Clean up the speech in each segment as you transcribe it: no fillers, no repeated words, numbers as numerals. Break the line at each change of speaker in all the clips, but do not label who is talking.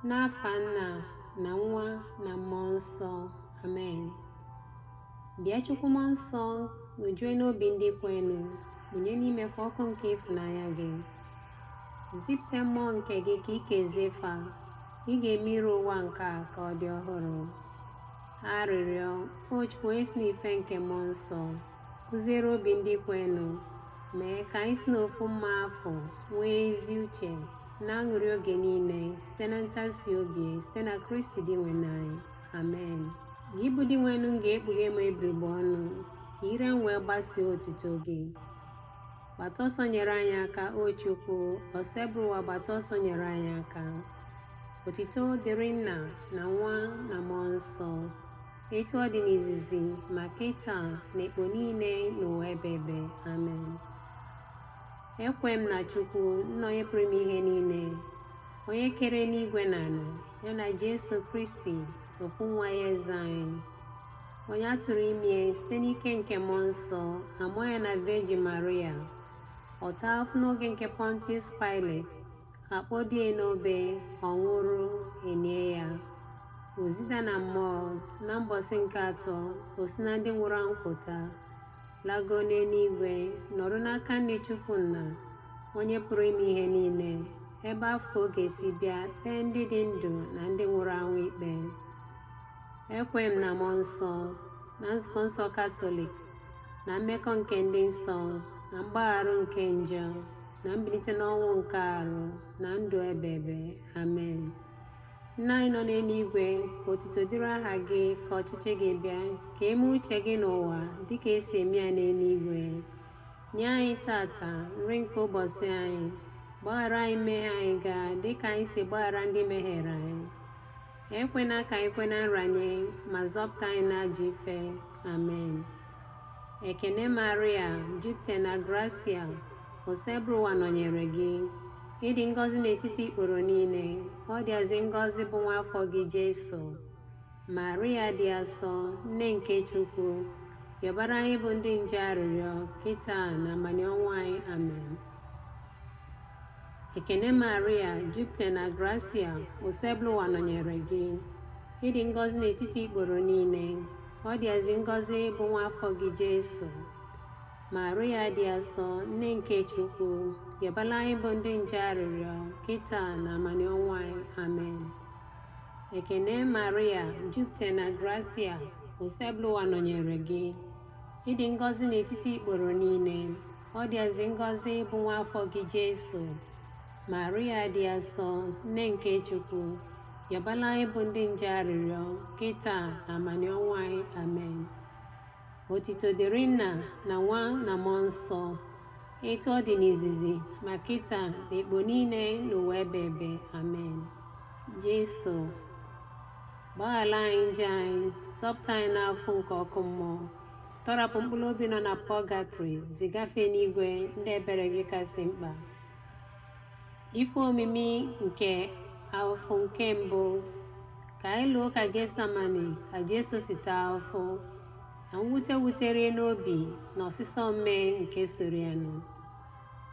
N'afa Nna na Nwa na Mmụọ Nsọ. Amen. Bịa Chukwu Mmụọ Nsọ, nujue n'obi ndị kwenu, mụnye n'ime fa ọkụ nke ịfụnanya gị. Zipụta mmụọ nke gị ka ị kezie fa, ị ga-eme iru ụwa nke a ka ọ dị ọhụrụ. Arịrịọ, O Chukwu onye si n'ife nke Mmụọ Nsọ, kụziere obi ndị kwenu, mee ka anyị si n'ofu mma afọ nwee ezi uche na-aṅụrị oge niile site na ntasi obi site na Kristi Dinwenụ anyị. Amen. Gị bụ Dinwenụ m ga-ekpughe m ebirigbe ọnụ, ka ire m wee gbasie otuto gị. Gbata ọsọ nyere anyị aka, o Chukwu, Osebụrụwa gbata ọsọ nyere anyị aka. Otito dịrị Nna na Nwa na Mmụọ Nsọ, etu ọ dị n'izizi ma kịta na ekpo niile n'ụwa ebe ebe. Amen. Ekwe m na Chukwu, Nna onye pụrụ ime ihe niile, onye kere eluigwe na ala, ya na Jesu Kristi, ofu nwa ya eze anyị, onye a tụrụ ime site n'ike nke Mmụọ Nsọ, amụọ ya na Virgin Maria, ọ taa afụfụ n'oge nke Pontius Pilate, akpọdie n'obe, ọ nwụrụ, enie ya. O zida na mmụọ, na mbọsị nke atọ, o si na ndị nwụrụ anwụ pụta, lago n'eluigwe, nọrọ n'aka nri Chukwu Nna, onye pụrụ ime ihe niile, ebe afụ ka ọ ga-esi bịa kpee ndị dị ndụ na ndị nwụrụ anwụ ikpe. Ekwe m na Mmụọ Nsọ, na Nzukọ Nsọ Katọlik, na mmekọ nke ndị nsọ, na mgbagharụ nke njọ, na mbilite n'ọnwụ nke arụ, na ndụ ebebe. Amen. Nna anyị nọ n'eluigwe, ka otuto dịrị aha gị, ka ọchịchị gị bịa, ka eme uche gị n'ụwa dịka esi eme ya n'eluigwe. Nye anyị tata nri nke ụbọchị anyị. Gbaghara anyị mmehie anyị gaa dịka anyị si gbaghara ndị mehiere anyị. Ekwena ka anyị kwe na nranye, ma zọpụta anyị n'ajọ ife. Amen. Ekene Maria, jupụta na grasia, Osebụrụwa nọnyere gị. Ị dị ngọzi n'etiti ikporo niile, ọ dịazị ngọzi bụ nwa afọ gị Jesu. Maria dị asọ, nne nke Chukwu, yọbara anyị bụ ndị njọ arịrịọ, kịta na abalị ọnwụ anyị. Amen. Ekene Maria, jupụta na grasia, Osebụrụwa nọnyere gị. Ị dị ngọzi n'etiti ikporo niile, ọ dịazị ngọzi bụ nwa afọ gị Jesu. Maria dị asọ, nne nke Chukwu, yọbara anyị bụ ndị njọ arịrịọ, kịta na abalị ọnwụ anyị. Amen. Ekene Maria, jupụta na grasia, Osebụrụwa nọnyere gị. Ị dị ngọzi n'etiti ikporo niile, ọ dịazị ngọzi bụ nwa afọ gị Jesu. Maria dị asọ, nne nke Chukwu, yọbara anyị bụ ndị njọ arịrịọ, kịta na abalị ọnwụ anyị. Amen. Otito dịrị Nna na Nwa na Mmụọ Nsọ, etu ọ dị n'izizi ma kịta na ekpo niile n'ụwa ebe ebe. Amen. Jesu, gbaghara anyị njọ anyị, zọpụta anyị n'afọ nke ọkụ mmụọ, tọrapụ mkpụrụ obi nọ na pọgatrị, zigafe n'igwe ndị ebere gị kasị mkpa. Ife omimi nke ahụfụ nke mbụ, ka anyị lụọ ka Getsemani ka Jesu si taa ahụfụ, na mwute wutere n'obi na ọsịsọ mmee nke soro ya nụ.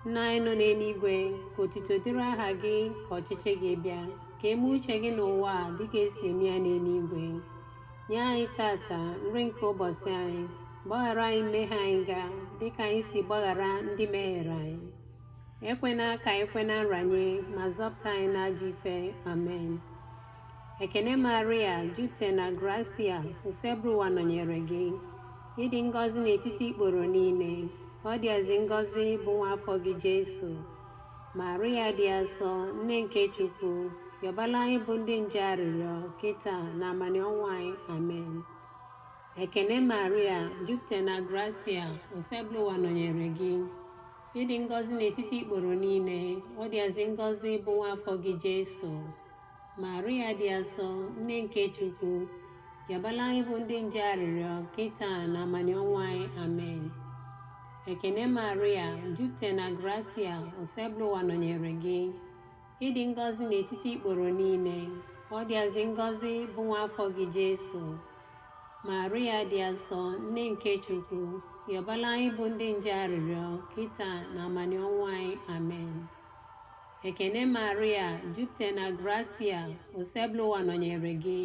Nna anyị nọ n'eluigwe, ka otito dịrị aha gị, ka ọchịchị gị bịa, ka eme uche gị n'ụwa a dịka esi eme ya n'eluigwe. Nye anyị tata nri nke ụbọchị anyị. Gbaghara anyị mmehie anyị gaa dịka anyị si gbaghara ndị mehiere anyị. Ekwena ka anyị kwe na nranye, ma zọpụta anyị n'ajọ ife. Amen. Ekene Maria, jupụta na grasia, Osebụrụwa nọnyere gị. Ị dị ngọzi n'etiti ikporo niile, ọ dịazị ngọzi bụ nwa afọ gị Jesu. Maria dị asọ, nne nke Chukwu, yọbara anyị bụ ndị njọ arịrịọ, kịta na abalị ọnwụ anyị. Amen. Ekene Maria, jupụta na grasia, Osebụrụwa nọnyere gị. Ị dị ngọzi n'etiti ikporo niile, ọ dịazị ngọzi bụ nwa afọ gị Jesu. Maria dị asọ, nne nke Chukwu, yọbara anyị bụ ndị njọ arịrịọ, kịta na abalị ọnwụ anyị. Amen. Ekene Maria, jupụta na grasia, Osebụrụwa nọnyere gị. Ị dị ngọzi n'etiti ikporo niile, ọ dịazị ngọzi bụ nwa afọ gị Jesu. Maria dị asọ, nne nke Chukwu, yọbara anyị bụ ndị njọ arịrịọ, kịta na abalị ọnwụ anyị. Amen. Ekene Maria, jupụtara na grasia, Osebụlụwa nọnyere gị.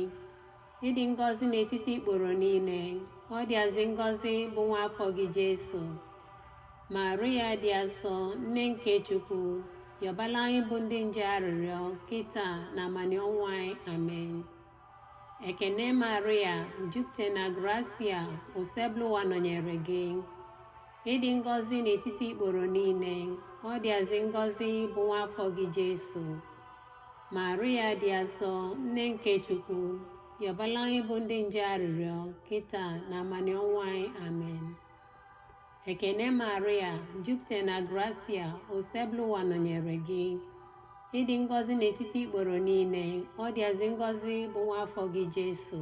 Ịdị ngọzi n'etiti ikporo niile, ọ dịazị ngọzi bụ nwa afọ gị Jesu. Maria dị asọ, nne nke Chukwu, yọbala anyị bụ ndị nje arịrịọ, kịta na amanị ọnwụ anyị. Amen. Ekene Maria, jupụtara na grasia, Osebụlụwa nọnyere gị. Ịdị ngọzi n'etiti ikporo niile, ọ dịazị ngọzi bụ nwa afọ gị Jesu. Maria dị asọ, nne nke Chukwu, yọbala anyị bụ ndị nje arịrịọ, kịta na amanị ọnwụ anyị. Amen. Ekene Maria, jupụtara na grasia, Osebụlụwa nọnyere gị. Ịdị ngọzi n'etiti ikporo niile, ọ dịazị ngọzi bụ nwa afọ gị Jesu.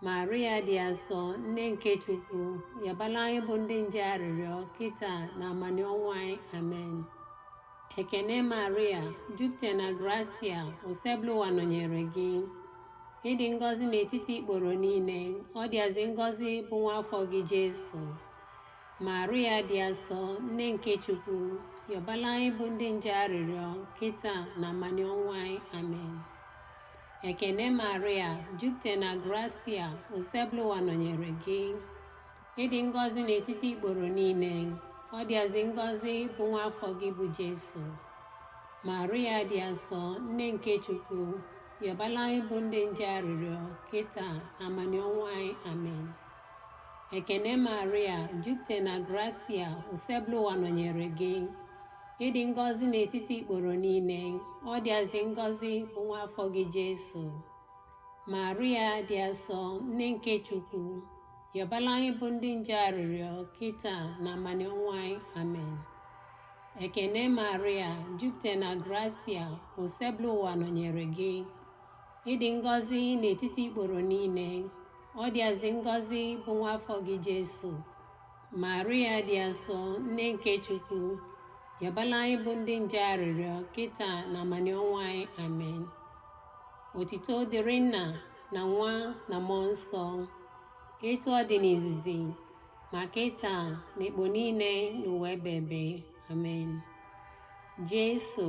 Maria dị asọ, nne nke Chukwu, yọbala anyị bụ ndị nje arịrịọ, kịta na amanị ọnwụ anyị. Amen. Ekene Maria, jupụtara na grasia, Osebụlụwa nọnyere gị. Ịdị ngọzi n'etiti ikporo niile, ọ dịazị ngọzi bụ nwa afọ gị Jesu. Maria dị asọ, nne nke Chukwu, yọbala anyị bụ ndị nje arịrịọ, kịta na amanị ọnwụ anyị. Amen. Ekene Maria, jupụtara na grasia, Osebụlụwa nọnyere gị. Ịdị ngọzi n'etiti ikporo niile, ọ dịazị ngọzi bụ nwa afọ gị bụ Jesu. Maria dị asọ, nne nke Chukwu, yọbala anyị bụ ndị nje arịrịọ, kịta na amanị ọnwụ anyị. Amen. Ekene Maria, jupụtara na grasia, Osebụlụwa nọnyere gị. Ịdị ngọzi n'etiti ikporo niile, ọ dịazị ngọzi bụ nwa afọ gị Jesu. Maria dị asọ, nne nke Chukwu, yọbala anyị bụ ndị nje arịrịọ, kịta na amanị ọnwụ anyị. Amen. Ekene Maria, jupụtara na grasia, Osebụlụwa nọnyere gị. Ịdị ngọzi n'etiti ikporo niile, ọ dịazị ngọzi bụ nwa afọ gị Jesu. Maria dị asọ, nne nke Chukwu, yọbala anyị bụ ndị nje arịrịọ, kịta na amanị ọnwụ anyị. Amen. Otito dịrị Nna na Nwa na Mmụọ Nsọ, etu ọ dị n'izizi, ma kịta na ekpo niile n'ụwa ebebe. Amen. Jesu,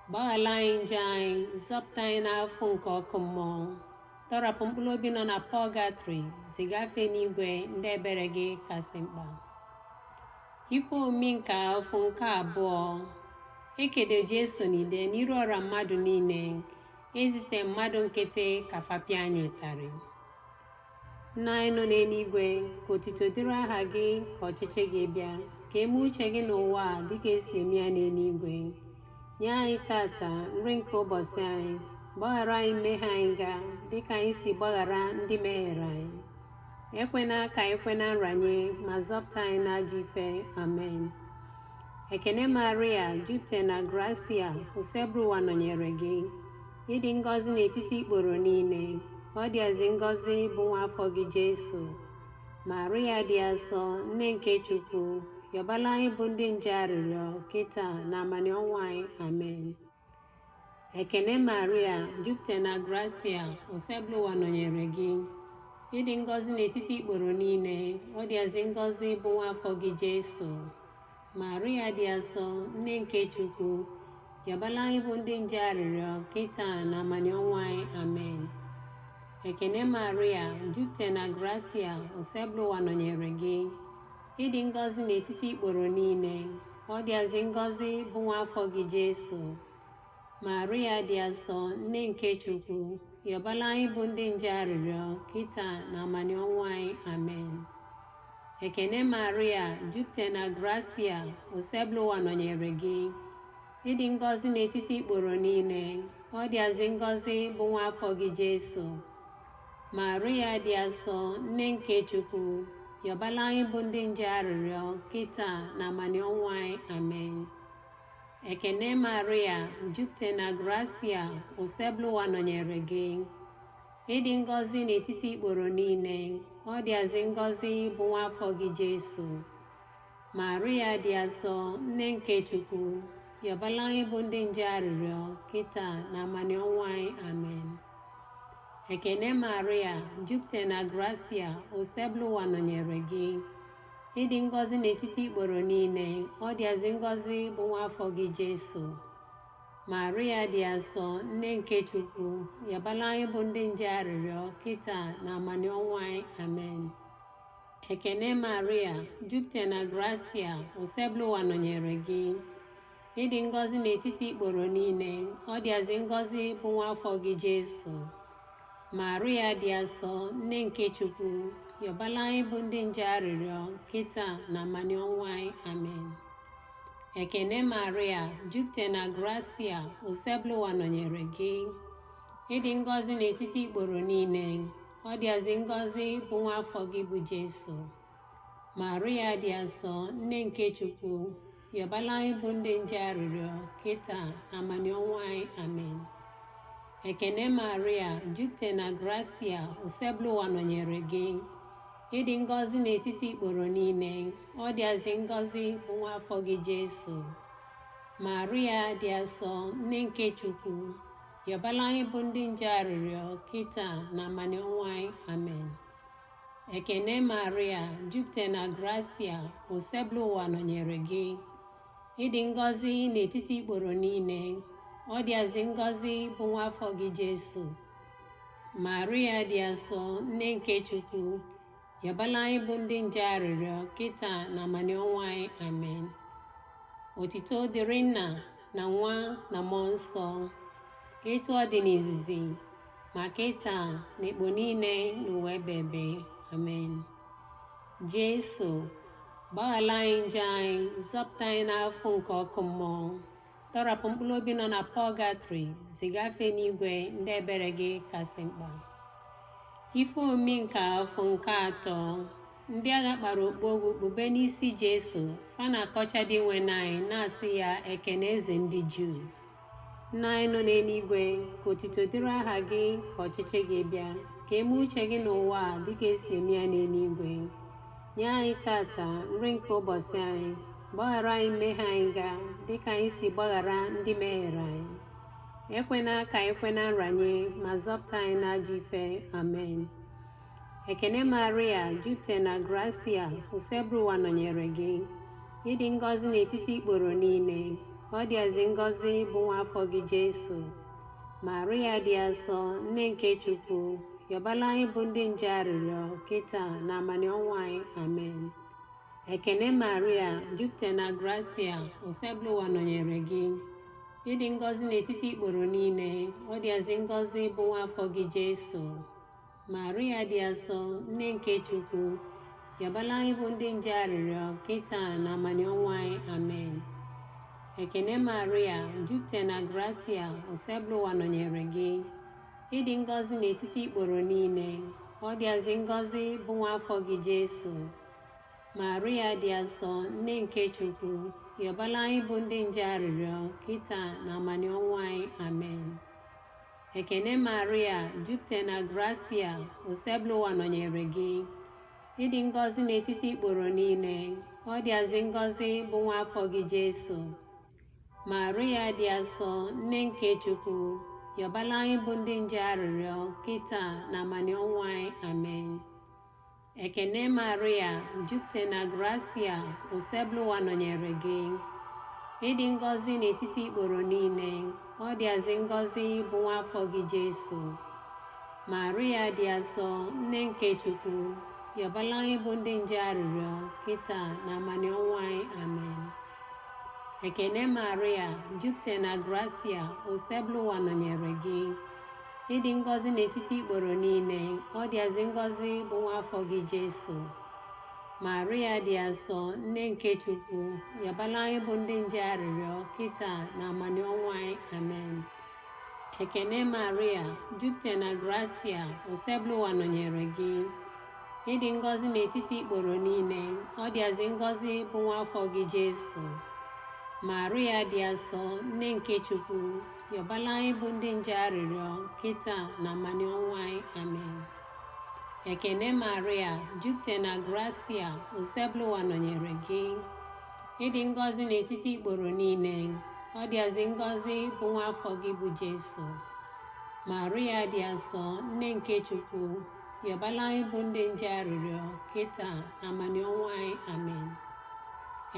gbaghala anyị njọ anyị, zọpụta anyị n'afọ nke ọkụ mmụọ, tọrapụ mkpụrụ obi nọ na pọgatrị, zigafe n'igwe ndị ebere gị kasị mkpa. Ife omimi nke afọ nke abụọ, ekedo Jesu n'ide n'iru ọra mmadụ niile, ezite mmadụ nkịtị ka fapịa anyị ụtarị. Nna anyị nọ n'eluigwe, ka otito dịrị aha gị, ka ọchịchị gị bịa, ka eme uche gị n'ụwa a dịka esi eme ya n'eluigwe. Nye anyị tata nri nke ụbọchị anyị, gbaghara anyị mmehie anyị ga dịka anyị si gbaghara ndị mehiere anyị. Ekwena ka anyị kwe na nranye, ma zọpụta anyị n'ajọ ife. Amen. Ekene Maria, jupụtara na grasia, Osebụlụwa nọnyere gị. Ịdị ngọzi n'etiti ikporo niile, ọ dịazị ngọzi bụ nwa afọ gị Jesu. Maria dị asọ, nne nke Chukwu, yọbala anyị bụ ndị nje arịrịọ, kịta na amanị ọnwụ anyị. Amen. Ekene Maria, jupụtara na grasia, Osebụlụwa nọnyere gị. Ịdị ngọzi n'etiti ikporo niile, ọ dịazị ngọzi bụ nwa afọ gị Jesu. Maria dị asọ, nne nke Chukwu, yọbala anyị bụ ndị nje arịrịọ, kịta na amanị ọnwụ anyị. Amen. Ekene Maria, jupụtara na grasia, Osebụlụwa nọnyere gị. Ịdị ngọzi n'etiti ikporo niile, ọ dịazị ngọzi bụ nwa afọ gị Jesu. Maria dị asọ, nne nke Chukwu, yọbala anyị bụ ndị nje arịrịọ, kịta na amanị ọnwụ anyị. Amen. Ekene Maria, jupụtara na grasia, Osebụlụwa nọnyere gị. Ịdị ngọzi n'etiti ikporo niile, ọ dịazị ngọzi bụ nwa afọ gị Jesu. Maria dị asọ, nne nke Chukwu, yọbala anyị bụ ndị nje arịrịọ, kịta na amanị ọnwụ anyị. Amen. Ekene Maria, jupụtara na grasia, Osebụlụwa nọnyere gị. Ịdị ngọzi n'etiti ikporo niile, ọ dịazị ngọzi bụ nwa afọ gị Jesu. Maria dị asọ, nne nke Chukwu, yọbala anyị bụ ndị nje arịrịọ, kịta na amanị ọnwụ anyị. Amen. Ekene Maria, jupụtara na grasia, Osebụlụwa nọnyere gị. Ịdị ngọzi n'etiti ikporo niile, ọ dịazị ngọzi bụ nwa afọ gị Jesu. Maria dị asọ, nne nke Chukwu, yọbara anyị bụ ndị nje arịrịọ, kịta na amanị ọnwụ anyị. Amen. Ekene Maria, jupụta na grasia, Osebụlụwa nọnyere gị. Ịdị ngọzi n'etiti ikporo niile, ọ dịazị ngọzi bụ nwa afọ gị Jesu. Maria dị asọ, nne nke Chukwu, yọbara anyị bụ ndị nje arịrịọ, kịta na amanị ọnwụ anyị. Amen. Ekene Maria, jupụta na grasia, Osebụlụwa nọnyere gị. Ịdị ngọzi n'etiti ikporo niile, ọ dịazị ngọzi bụ nwa afọ gị bụ Jesu. Maria dị asọ, nne nke Chukwu, yọbara anyị bụ ndị nje arịrịọ, kịta na amanị ọnwụ anyị. Amen. Ekene Maria, jupụta na grasia, Osebụlụwa nọnyere gị. Ịdị ngọzi n'etiti ikporo niile, ọ dịazị ngọzi bụ nwa afọ gị Jesu. Maria dị asọ, nne nke Chukwu, yọbara anyị bụ ndị nje arịrịọ, kịta na amanị ọnwụ anyị. Amen. Ekene Maria, jupụta na grasia, Osebụlụwa nọnyere gị. Ịdị ngọzi n'etiti ikporo niile, ọ dịazị ngọzi bụ nwa afọ gị Jesu. Maria dị asọ, nne nke Chukwu, yọbara anyị bụ ndị nje arịrịọ, kịta na amanị ọnwụ anyị. Amen. Otito dịrị Nna na Nwa na Mmụọ Nsọ, etu ọ dị n'izizi, ma kịta na ekpo niile n'ụwa ebebe. Amen. Jesu, gbaghara anyị njọ anyị, zọpụta anyị n'afọ nke ọkụ mmụọ, tọrapụ mkpụrụ obi nọ na pọgatrị, zigafe n'igwe ndị ebere gị kasị mkpa. Ife omi nke afọ nke atọ, ndị agha kpara okpu ogwu kpube n'isi Jesu, fa na-akọcha dị nwe anyị na-asị ya ekene eze ndị Juu. Nna anyị nọ n'eluigwe, ka otito dịrị aha gị, ka ọchịchị gị bịa, ka eme uche gị n'ụwa a dịka esi eme ya n'eluigwe. Nye anyị tata nri nke ụbọchị anyị, gbaghara anyị mmehie anyị ga dịka anyị si gbaghara ndị mehiere anyị. Ekwena ka anyị kwe na nranye, ma zọpụta anyị n'ajọ ife. Amen. Ekene Maria, jupụta na grasia, Osebụlụwa nọnyere gị. Ịdị ngọzi n'etiti ikporo niile, ọ dịazị ngọzi bụ nwa afọ gị Jesu. Maria dị asọ, nne nke Chukwu, yọbara anyị bụ ndị nje arịrịọ, kịta na amanị ọnwụ anyị. Amen. Ekene Maria, jupụta na grasia, Osebụlụwa nọnyere gị. Ịdị ngọzi n'etiti ikporo niile, ọ dịazị ngọzi bụ nwa afọ gị Jesu. Maria dị asọ, nne nke Chukwu, yọbara anyị bụ ndị nje arịrịọ, kịta na amanị ọnwụ anyị. Amen. Ekene Maria, jupụta na grasia, Osebụlụwa nọnyere gị. Ịdị ngọzi n'etiti ikporo niile, ọ dịazị ngọzi bụ nwa afọ gị Jesu. Maria dị asọ, nne nke Chukwu, yọbara anyị bụ ndị nje arịrịọ, kịta na amanị ọnwụ anyị. Amen. Ekene Maria, jupụta na grasia, Osebụlụwa nọnyere gị. Ịdị ngọzi n'etiti ikporo niile, ọ dịazị ngọzi bụ nwa afọ gị Jesu. Maria dị asọ, nne nke Chukwu, yọbara anyị bụ ndị nje arịrịọ, kịta na amanị ọnwụ anyị. Amen. Ekene Maria, jupụta na grasia, Osebụlụwa nọnyere gị. Ịdị ngọzi n'etiti ikporo niile, ọ dịazị ngọzi bụ nwa afọ gị Jesu. Maria dị asọ, nne nke Chukwu, yọbara anyị bụ ndị nje arịrịọ, kịta na amanị ọnwụ anyị. Amen. Ekene Maria, jupụta na grasia, Osebụlụwa nọnyere gị. Ịdị ngọzi n'etiti ikporo niile, ọ dịazị ngọzi bụ nwa afọ gị Jesu. Maria dị asọ, nne nke Chukwu, yọbara anyị bụ ndị nje arịrịọ, kịta na amanị ọnwụ anyị. Amen. Ekene Maria, jupụta na grasia, Osebụlụwa nọnyere gị. Ịdị ngọzi n'etiti ikporo niile, ọ dịazị ngọzi bụ nwa afọ gị Jesu. Maria dị asọ, nne nke Chukwu, yọbara anyị bụ ndị nje arịrịọ, kịta na amanị ọnwụ anyị. Amen. Ekene Maria, jupụta na grasia, Osebụlụwa nọnyere gị. Ịdị ngọzi n'etiti ikporo niile, ọ dịazị ngọzi bụ nwa afọ gị bụ Jesu. Maria dị asọ, nne nke Chukwu, yọbara anyị bụ ndị nje arịrịọ, kịta na amanị ọnwụ anyị. Amen.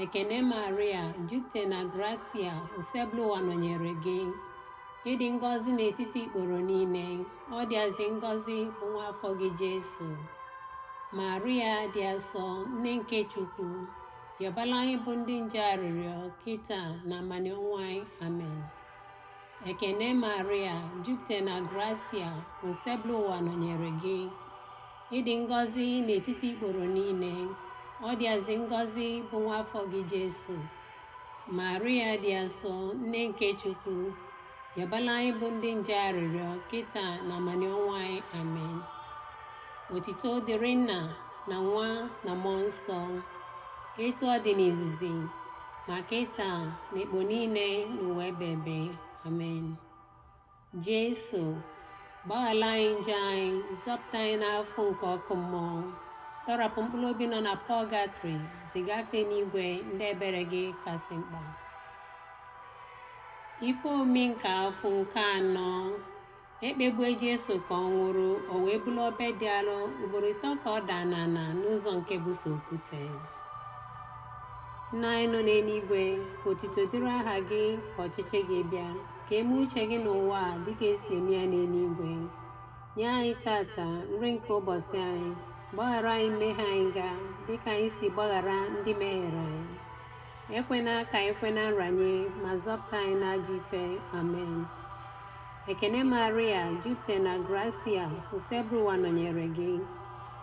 Ekene Maria, jupụta na grasia, Osebụlụwa nọnyere gị. Ịdị ngọzi n'etiti ikporo niile, ọ dịazị ngọzi bụ nwa afọ gị Jesu. Maria dị asọ, nne nke Chukwu, yọbala anyị bụ ndị nje arịrịọ kịta na amanị ọnwụ anyị. Amen. Ekene Maria, jupụta na grasia, Osebụlụwa nọnyere gị. Ịdị ngọzi n'etiti ikporo niile, ọ dịazị ngọzi bụ nwa afọ gị Jesu. Maria dị asọ, nne nke Chukwu, yọbala anyị bụ ndị nje arịrịọ kịta na amanị ọnwụ anyị. Amen. Otito dịrị Nna na Nwa na Mmụọ Nsọ, etu ọ dị n'izizi, ma kịta na ekpo niile n'ụwa ebebe. Amen. Jesu, gbaghala anyị njọ anyị, zọpụta anyị n'afọ nke ọkụ mmụọ, tọrapụ mkpụrụ obi nọ na pọgatrị, zigafe n'igwe ndị ebere gị kasị mkpa. Ife omi nke afọ nke anọ, ekpegbue Jesu ka ọ nwụrụ, o wee bulu obe dị alụ ugboro ịtọ ka ọ daa n'ala n'ụzọ nke bụ so okwute. Nna anyị nọ n'eluigwe, ka otito dịrị aha gị, ka ọchịchị gị bịa, ka eme uche gị n'ụwa a dịka esi eme ya n'eluigwe. Nye anyị tata nri nke ụbọchị anyị, gbaghara anyị mmehie anyị ga dịka anyị si gbaghara ndị mehiere anyị. Ekwena ka anyị kwe na nranye, ma zọpụta anyị n'ajọ ife. Amen. Ekene Maria, jupụta na grasia, Osebụlụwa nọnyere gị.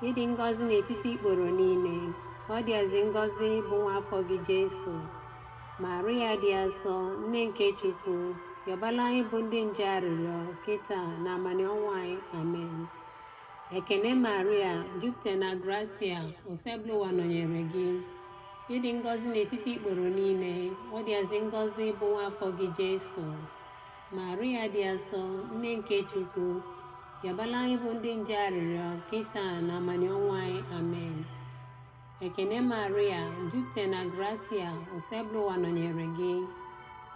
Ịdị ngọzi n'etiti ikporo niile, ọ dịazị ngọzi bụ nwa afọ gị Jesu. Maria dị asọ, nne nke Chukwu, yọbala anyị bụ ndị nje arịrịọ kịta na amanị ọnwụ anyị. Amen. Ekene Maria, jupụta na grasia, Osebụlụwa nọnyere gị. Ịdị ngọzi n'etiti ikporo niile, ọ dịazị ngọzi bụ nwa afọ gị Jesu. Maria dị asọ, nne nke Chukwu, yọbala anyị bụ ndị nje arịrịọ kịta na amanị ọnwụ anyị. Amen. Ekene Maria, jupụta na grasia, Osebụlụwa nọnyere gị.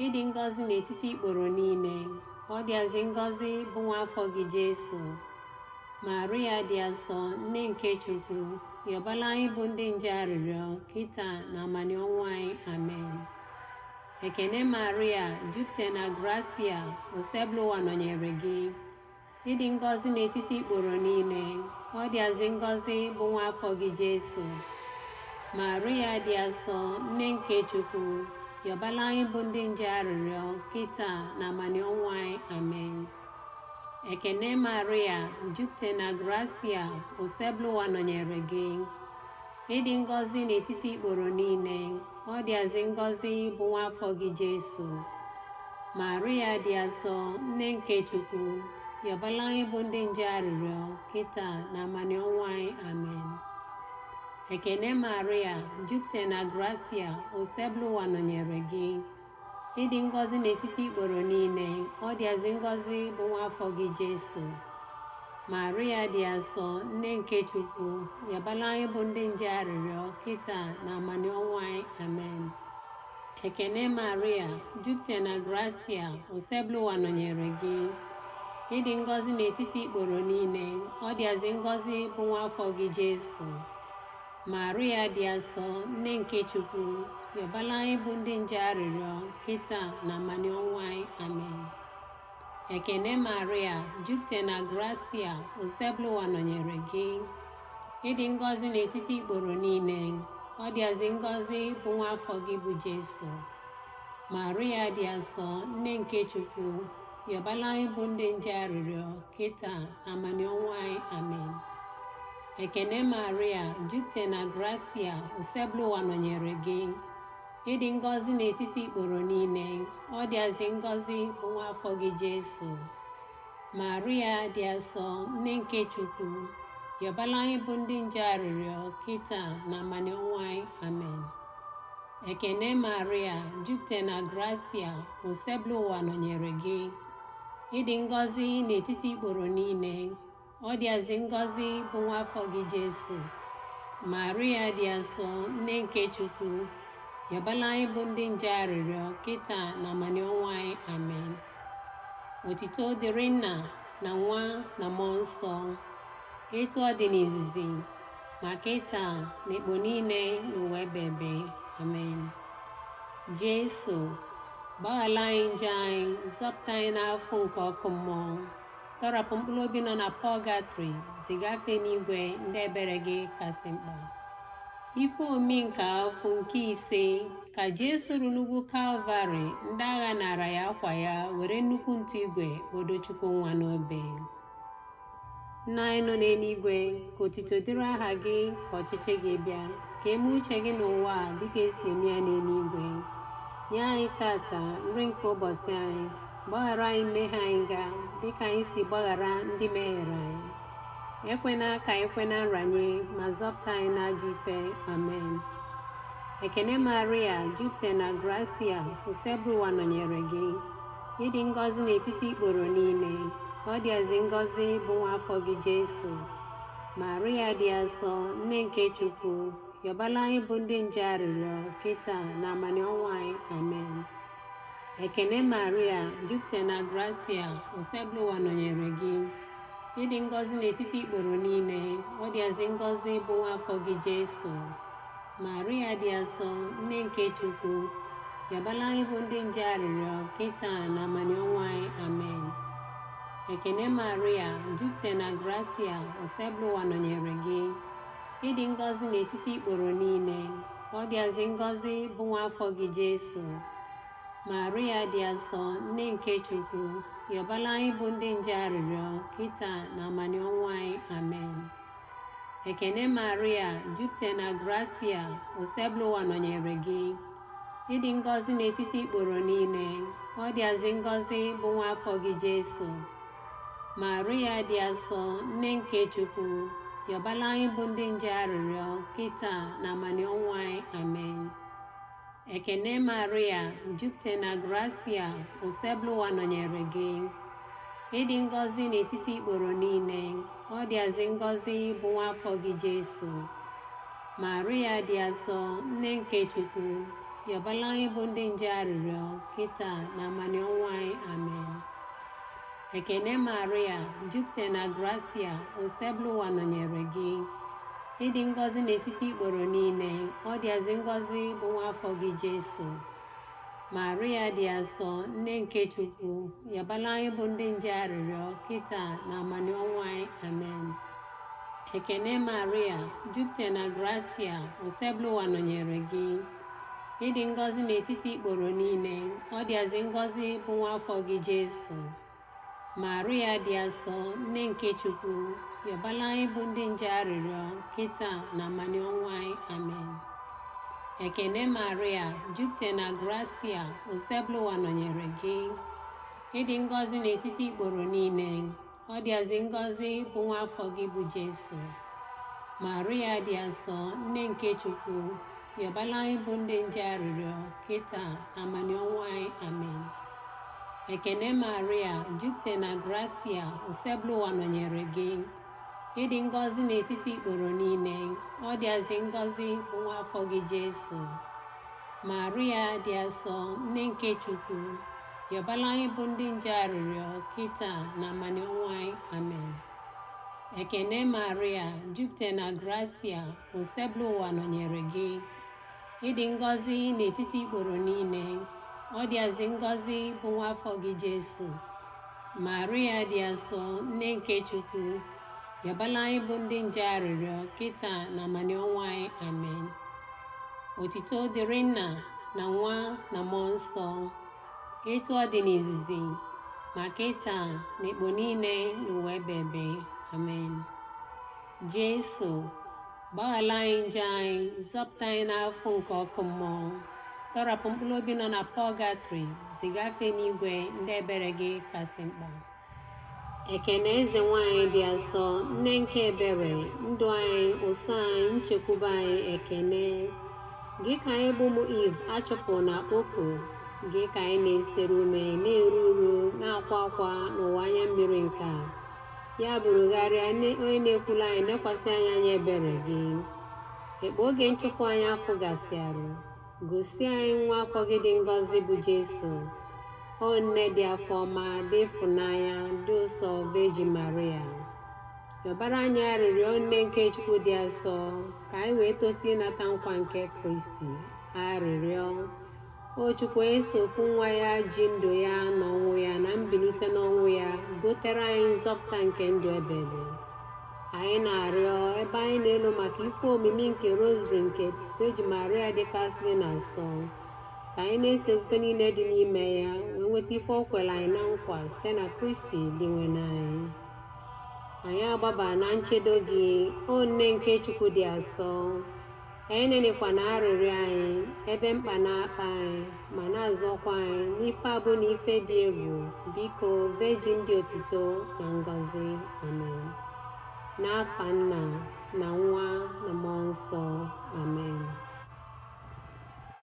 Ịdị ngọzi n'etiti ikporo niile, ọ dịazị ngọzi bụ nwa afọ gị Jesu. Maria dị asọ, nne nke Chukwu, yọbala anyị bụ ndị nje arịrịọ kịta na amanị ọnwụ anyị. Amen. Ekene Maria, jupụta na grasia, Osebụlụwa nọnyere gị. Ịdị ngọzi n'etiti ikporo niile, ọ dịazị ngọzi bụ nwa afọ gị Jesu. Maria dị asọ, nne nke Chukwu, yọbala anyị bụ ndị nje arịrịọ kịta na amanị ọnwụ anyị. Amen. Ekene Maria, jupụta na grasia, Osebụlụwa nọnyere gị. Ịdị ngọzi n'etiti ikporo niile, ọ dịazị ngọzi bụ nwa afọ gị Jesu. Maria dị asọ, nne nke Chukwu, yọbala anyị bụ ndị nje arịrịọ kịta na amanị ọnwụ anyị. Amen. Ekene Maria, jupụta na grasia, Osebụlụwa nọnyere gị. Ịdị ngọzi n'etiti ikporo niile, ọ dịazị ngọzi bụ nwa afọ gị Jesu. Maria dị asọ, nne nke Chukwu, yọbala anyị bụ ndị nje arịrịọ kịta na amanị ọnwụ anyị. Amen. Ekene Maria, jupụta na grasia, Osebụlụwa nọnyere gị. Ịdị ngọzi n'etiti ikporo niile, ọ dịazị ngọzi bụ nwa afọ gị Jesu. Maria dị asọ, nne nke Chukwu, yọbala anyị bụ ndị nje arịrịọ kịta na amanị ọnwụ anyị. Amen. Ekene Maria, jupụta na grasia, Osebụlụwa nọnyere gị. Ịdị ngọzi n'etiti ikporo niile, ọ dịazị ngọzi bụ nwa afọ gị bụ Jesu. Maria dị asọ, nne nke Chukwu, yọbala anyị bụ ndị nje arịrịọ kịta na amanị ọnwụ anyị. Amen. Ekene Maria, jupụta na grasia, Osebụlụwa nọnyere gị. Ịdị ngọzi n'etiti ikporo niile, ọ dịazị ngọzi bụ nwa afọ gị Jesu. Maria dị asọ, nne nke Chukwu, yọbala anyị bụ ndị nje arịrịọ kịta na amanị ọnwụ anyị. Amen. Ekene Maria, jupụta na grasia, Osebụlụwa nọnyere gị. Ịdị ngọzi n'etiti ikporo niile, ọ dịazị ngọzi bụ nwa afọ gị Jesu. Maria dị asọ, nne nke Chukwu, yọbala anyị bụ ndị nje arịrịọ kịta na amanị ọnwụ anyị. Amen. Otito dịrị Nna na Nwa na Mmụọ Nsọ, etu ọ dị n'izizi, Ma kịta na ikpo niile n'ụwa ebebe. Amen. Jesu, gbaghala anyị njọ anyị, zọpụta anyị n'afọ nke ọkụ mmụọ, tọrapụ mkpụrụ obi nọ na pọgatrị, zigafe n'igwe ndị ebere gị kasị mkpa. Ife omi nke afọ nke ise ka Jesu ru n'ugwu Kalvarị, ndị agha nara ya akwa ya were nnukwu ntụ igwe kpodo Chukwu nwa n'obe. Nna anyị nọ n'eluigwe, ka otito dịrị aha gị, ka ọchịchị gị bịa, ka eme uche gị n'ụwa a dịka esi eme ya n'eluigwe. Nye anyị tata nri nke ụbọchị anyị, gbaghara anyị mmehie anyị ga dịka anyị si gbaghara ndị mehiere anyị. Ekwena ka anyị kwe na nranye, ma zọpụta anyị n'ajọ ife. Amen. Ekene Maria, jupụtara na grasia, Osebụrụwa nọnyere gị. Ịdị ngọzi n'etiti ikporo niile, ọ dịazị ngọzi bụ nwa afọ gị Jesu. Maria dị asọ, nne nke Chukwu, yọbala anyị bụ ndị nje arịrịọ, kịta na amanị ọnwa anyị. Amen. Ekene Maria, jupụtara na grasia, Osebụrụwa nọnyere gị. Ịdị ngọzi n'etiti ikporo niile, ọ dịazị ngọzi bụ nwa afọ gị Jesu. Maria dị asọ, nne nke Chukwu, yọbala anyị bụ ndị nje arịrịọ, kịta na amanị ọnwa anyị. Amen. Ekene Maria, jupụtara na grasia, Osebụrụwa nọnyere gị. Ịdị ngọzi n'etiti ikporo niile, ọ dịazị ngọzi bụ nwa afọ gị Jesu. Maria dị asọ, nne nke Chukwu, yọbala anyị bụ ndị nje arịrịọ, kịta na amanị ọnwa anyị. Amen. Ekene Maria, jupụtara na grasia, Osebụrụwa nọnyere gị. Ịdị ngọzi n'etiti ikporo niile, ọ dịazị ngọzi bụ nwa afọ gị Jesu. Maria dị asọ, nne nke Chukwu, yọbala anyị bụ ndị nje arịrịọ, kịta na amanị ọnwa anyị. Amen. Ekene Maria, jupụtara na grasia, Osebụrụwa nọnyere gị. Ịdị ngọzi n'etiti ikporo niile, ọ dịazị ngọzi bụ nwa afọ gị Jesu. Maria dị asọ, nne nke Chukwu, yọbala anyị bụ ndị nje arịrịọ, kịta na amanị ọnwa anyị. Amen. Ekene Maria, jupụtara na grasia, Osebụrụwa nọnyere gị. Ịdị ngọzi n'etiti ikporo niile, ọ dịazị ngọzi bụ nwa afọ gị Jesu. Maria dị asọ, nne nke Chukwu, yọbala anyị bụ ndị nje arịrịọ, kịta na amanị ọnwa anyị. Amen. Ekene Maria, jupụtara na grasia, Osebụrụwa nọnyere gị. Ịdị ngọzi n'etiti ikporo niile, ọ dịazị ngọzi bụ nwa afọ gị Jesu. Maria dị asọ, nne nke Chukwu, yọbala anyị bụ ndị nje arịrịọ, kịta na amanị ọnwa anyị. Amen. Ekene Maria, jupụtara na grasia, Osebụrụwa nọnyere gị. Ịdị ngọzi n'etiti ikporo niile, ọ dịazị ngọzi bụ nwa afọ gị bụ Jesu. Maria dị asọ, nne nke Chukwu, yọbala anyị bụ ndị nje arịrịọ, kịta na amanị ọnwa anyị. Amen. Ekene Maria, jupụtara na grasia, Osebụrụwa nọnyere gị. Ịdị ngọzi n'etiti ikporo niile, ọ dịazị ngọzi bụ nwa afọ gị Jesu. Maria dị asọ, nne nke Chukwu, yọbala anyị bụ ndị nje arịrịọ, kịta na amanị ọnwa anyị. Amen. Ekene Maria, jupụtara na grasia, Osebụrụwa nọnyere gị. Ịdị ngọzi n'etiti ikporo niile, ọ dịazị ngọzi bụ nwa afọ gị Jesu. Maria dị asọ, nne nke Chukwu, yọbala anyị bụ ndị nje arịrịọ, kịta na amanị ọnwa anyị. Amen. Otito dịrị Nna na Nwa na Mmụọ Nsọ, etu ọ dị n'izizi, ma kịta na ikpo niile n'ụwa ebebe. Amen. Jesu, gbaghala anyị njọ anyị, zọpụta anyị n'afọ nke ọkụ mmụọ, tọrapụ mkpụrụ obi nọ na pọgatrị, zigafe n'igwe ndị ebere gị kasị mkpa. Ekene eze nwanyị dị asọ, nne nke ebere, ndụ anyị, ụsọ anyị, nchekwube anyị, ekene. Gị ka anyị bụ ụmụ Iv achụpụ na akpọku, gị ka anyị na-ezitere ume, na-eru uru, na-akwa akwa n'ụwa anya mmiri nke a. Ya bụrụgharịa onye na-ekwulu anyị nekwasị anya anya ebere gị. Ekpe oge nchụpụ anyị afọ gasịarụ, gosi anyị nwa afọ gị dị ngọzi bụ Jesu. O nne dị afọ ọma, dị ịfụnanya, dị ụsọ Virgin Maria. Yọbara anyị arịrịọ nne nke Chukwu dị asọ, ka anyị wee tosi ịnata nkwa nke Kristi. Arịrịọ. O Chukwu esokwu nwa ya ji ndụ ya na ọnwụ ya na mbilite n'ọnwụ ya gotere anyị nzọpụta nke ndụ ebebe. Anyị na-arịọ ebe anyị na-elu maka ife omimi nke Rosary nke Virgin Maria dịkasịrị na nsọ, ka anyị na-ese ofufe niile dị n'ime ya wee nweta ife o kwere anyị na nkwa site na Kristi Dinwenụ anyị. Anyị agbaba na nchedo gị, o nne nke Chukwu dị asọ. Enenekwa na arịrịọ anyị, ebe mkpa na-akpa anyị, ma na-azọkwa anyị n'ife abụ na ife dị egwu, biko Virgin dị otito na ngọzi. Amen. N'afa Nna na Nwa na Mmụọ Nsọ. Amen.